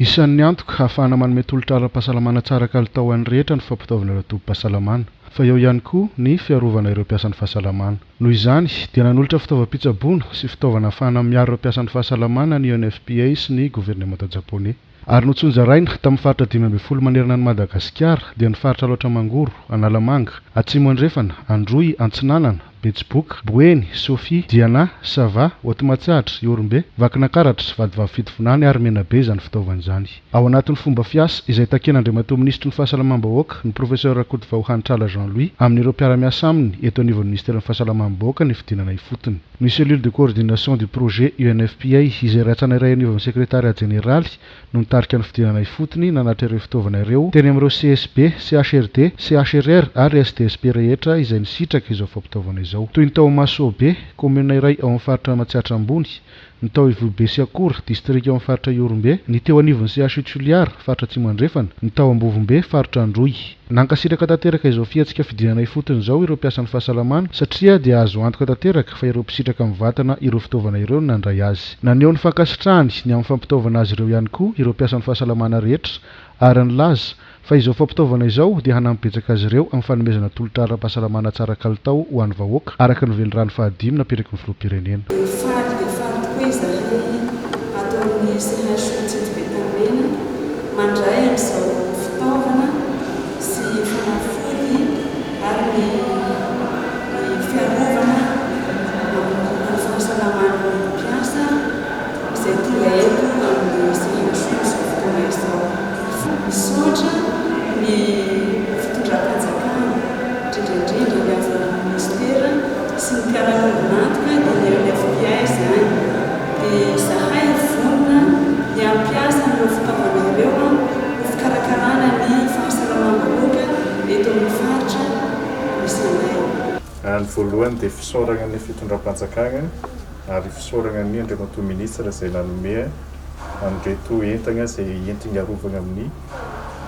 Isan'ny antoka hahafahana manome tolotra ara-pahasalamana tsara kalitao ho an'ny rehetra ny fampitaovana ireo tobim-pahasalamana, fa eo ihany koa ny fiarovana ireo mpiasan'ny fahasalamana. Noho izany, dia nanolotra fitaovam-pitsaboana sy fitaovana ahafahana miaro ireo mpiasan'ny fahasalamana ny UNFPA sy ny governemanta Japoney. Ary notsinjaraina tamin'ny faritra 15 manerana an'i Madagasikara, dia ny faritra Alaotra Mangoro, Analamanga, Atsimo Andrefana, Androy, Antsinanana, Betsiboka, Boeny, Sofia, Diana, Sava, Haute Matsiatra, Ihorombe, Vakinakaratra, Vadivavy Fitovinany ary Menabe izany fitaovana izany. Ao anatin'ny fomba fiasa izay takian'Andriamatoa Minisitry ny Fahasalamam-bahoaka, ny Professeur Rakotovao Hanitrala Jean Louis, amin'ireo mpiara-miasa aminy eto anivon'ny Minisiteran'ny Fahasalamam-bahoaka ny fidinana ifotony. Ny Cellule de coordination du projet UNFPA izay rantsana iray anivon'ny Sekretariat Jeneraly no nitarika ny fidinana ifotony nanatitra ireo fitaovana ireo teny amin'ireo CSB, CHRD, CHRR ary SDSP rehetra izay nisitraka izao fampitaovana izao. Toy ny tao Mahasoabe, kaominina iray ao amin'ny faritra Matsiatra Ambony, ny tao Ivohibe sy Akora, distrika ao amin'ny faritra Ihorombe, ny teo anivon'ny CHU Toliara, faritra Atsimo Andrefana, ny tao Ambovombe, faritra Androy. Nankasitraka tanteraka izao fihetsika fidinana ifotony izao ireo mpiasan'ny fahasalamana satria dia azo antoka tanteraka fa ireo mpisitraka mivantana ireo fitaovana ireo no nandray azy. Naneho ny fankasitrahany ny amin'ny fampitaovana azy ireo ihany koa ireo mpiasan'ny fahasalamana rehetra ary nilaza fa izao fampitaovana izao dia hanampy betsaka azy ireo amin'ny fanomezana tolotra ara-pahasalamana tsara kalitao ho an'ny vahoaka araka ny velirano fahadimy napetraky ny filoham-pirenena. Faly dia faly tokoa izahay ato amin'ny CHU Antsirabe Tanimena mandray an'izao fitaovana sy fanafody ary ny ny fiarovana amin'ny fahasalaman'ny mpiasa izay tonga eto amin'ny CHU amin'izao fotoana izao. Misaotra ny fitondram-panjakana, indrindra indrindra ny avy amin'ny Minisitera sy ny mpiara-miombon'antoka dia ny MFPA izany. Dia izahay vonona ny hampiasa an'ireo fitaovana ireo ho fikarakarana ny fahasalamam-bahoaka eto amin'ny faritra misy anay. Ny voalohany dia fisaoragna ny fitondram-panjakagna ary fisaoragna ny Andriamatoa Ministra izay nanome an'ireto entagna izay entigny arovagna amin'ny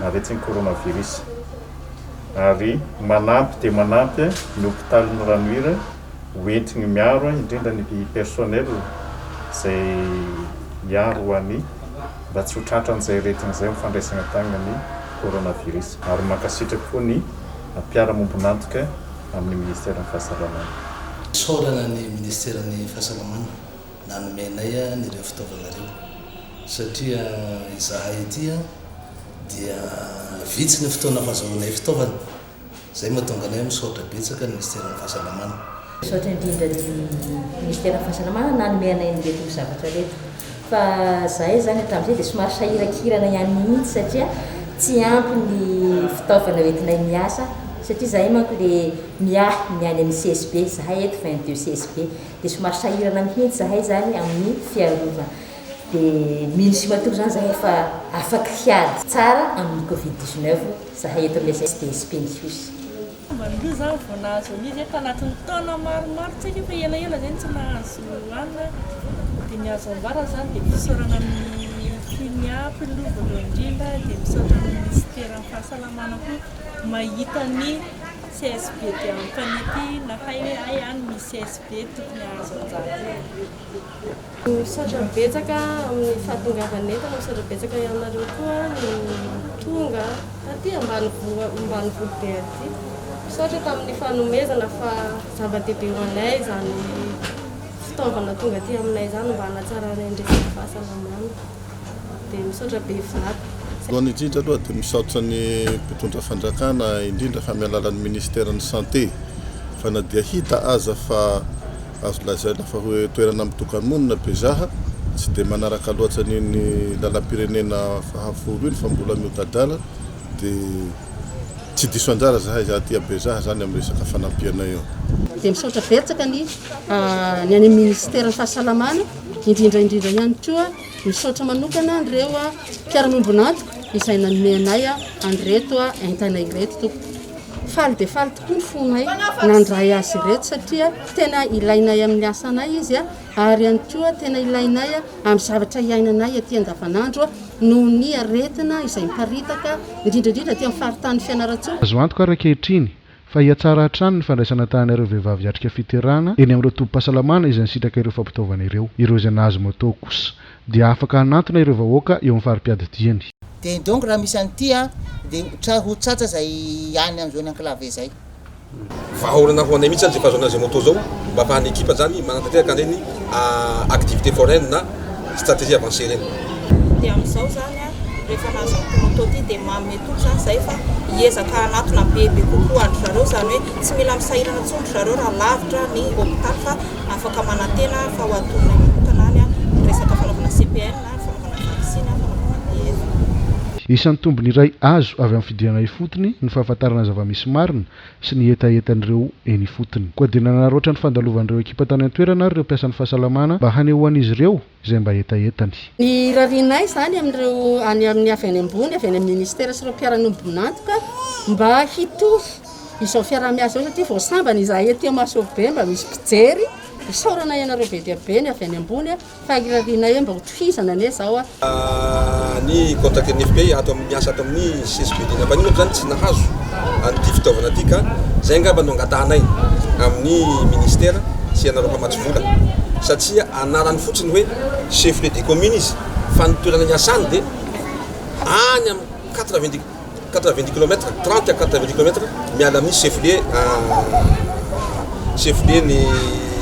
aretigny coronavirus. Ary manampy dia manampy ny hopitalin'ny Ranohira ho entigny miaro indrindra ny personnel izay hiaro ho an'ny mba tsy ho tratran'izay aretigny izay amin'ny fandraisagna tagnana ny coronavirus. Ary mankasitraka koa ny mpiara-mombon'antoka amin'ny ministeran'ny fahasalamana. Isaorana ny ministeran'ny fahasalamana nanome anay an'ireo fitaovana ireo satria izahay ity dia vitsy ny fotoana fahazahoanay fitaovana, izay mahatonga anay misaotra betsaka ny minisiteran'ny fahasalamana. Misaotra indrindra ny minisiteran'ny fahasalamana nanome anay an'ireto zavatra ireto fa izahay izany hatramin'izay dia somary sahirankirana ihany mihitsy satria tsy ampy ny fitaovana hoentinay miasa satria izahay manko ilay miahy ny any amin'ny CSB, izahay eto 22 CSB. Dia somary sahirana mihitsy zahay zany amin'ny fiarovana. Dia mino sy matoky zany zahay fa afaka hiady tsara amin'ny covid 19 zahay eto amin'ny SDSP Mihosy. Sambany aloha za vao nahazo an'izy eh, tanatin'ny taona maromaro tsy haiko efa elaela zay no tsy nahazo hanina dia ny azo ambara zany dia fisaorana amin'ny FUNIAP aloha voalohany indrindra dia misaotra ny minisiteran'ny fahasalamana koa mahita ny CSB dia Ampanety nahay hoe hay any misy CSB tokony hahazo anjara eo. Misaotra betsaka amin'ny fahatongavan'ny entana, misaotra betsaka ianareo koa no tonga taty ambanivolo be aty. Misaotra tamin'ny fanomezana fa zava-dehibe ho anay izany fitaovana tonga aty aminay izany mba hanatsarana ny resaka fahasalamana. Dia misaotra be vata. Voalohany indrindra aloha dia misaotra ny mpitondra fanjakana indrindra fa amin'ny alalan'ny ministeran'ny santé fa na dia hita aza fa azo lazaina fa hoe toerana mitoka-monina Bezaha tsy dia manaraka loatra an'iny lalam-pirenena fahafolo iny fa mbola miotadala dia tsy diso anjara zahay za aty Bezaha zany amin'ny resaka fanampiana io. Dia misaotra betsaka ny ny any amin'ny ministeran'ny fahasalamana indrindra indrindra ihany koa Misaotra manokana an'ireo mpiara-miombon'antoka izay nanome anay an'ireto entana ireto tompoko. Faly dia faly tokoa ny fonay nandray azy ireto satria tena ilainay amin'ny asanay izy ary ihany koa tena ilainay amin'ny zavatra iainanay aty andavanandro noho ny aretina izay miparitaka indrindra indrindra aty amin'ny faritanin'i Fianarantsoa. Azo antoka ary ankehitriny. fa hihatsara hatrany ny fandraisana an-tanana ireo vehivavy hiatrika fiterahana eny amin'ireo tobim-pahasalamana izay nisitraka ireo fampitaovana ireo. Ireo izay nahazo moto kosa dia afaka hanantona ireo vahoaka eo amin'ny fari-piadidiany. Dia donc raha misy an'ity an, dia ho tratra izay any amin'ny zone enclave izay. Vahaolana ho anay mihitsy zany zay fahazoana an'izay moto zao mba afahan'ny ekipa zany manatanteraka an'ireny activité foraine na stratégie avancée ireny. Dia amin'izao izany rehefa nahazo an'ity moto ity dia manome toky izany izahay fa hiezaka hanatona bebe kokoa an-dry zareo, izany hoe tsy mila misahirana intsony ry zareo raha lavitra ny hopitaly fa afaka manantena fa ho atoronay manokana any ny resaka fanaovana CPN, ny fanaovana vaksiny, fanaovana BF. Isan'ny tombony iray azo avy amin'ny fidirana ifotony ny fahafantarana ny zava-misy marina sy ny hetahetan'ireo eny ifotony. Koa dia nanararaotra ny fandalovan'ireo ekipa tany an-toerana ary ireo mpiasan'ny fahasalamana mba hanehoan'izy ireo izay mba hetahetany. Ny irarianay izany amin'ireo any amin'ny avy any ambony, avy any amin'ny ministera sy ireo mpiara-miombon'antoka mba hitohy izao fiaraha-miasa izao satria vao sambany izahay ety Amasobe mba misy mpijery. Isaorana ianareo be dia be ny avy any ambony. Fa irarianay hoe mba ho tohizana anie izao a. Ny contracteur ny FPI ato amin'ny miasa ato amin'ny CSBD ny Ampanihy manko zany tsy nahazo an'ity fitaovana ity ka zay angamba no angatahanay amin'ny ministera sy ianareo mpamatsy vola satria anarany fotsiny hoe chef lieu de commune izy fa ny toerana iasany dia any amin'ny 90 90 kilomètres, 30 à 90 kilomètres miala amin'ny chef-lieu chef-lieu ny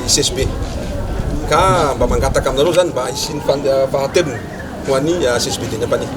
CSB. Ka mba mangataka aminareo zany mba hisian'ny fahatelony ho an'ny CSB Deny Ampanihy.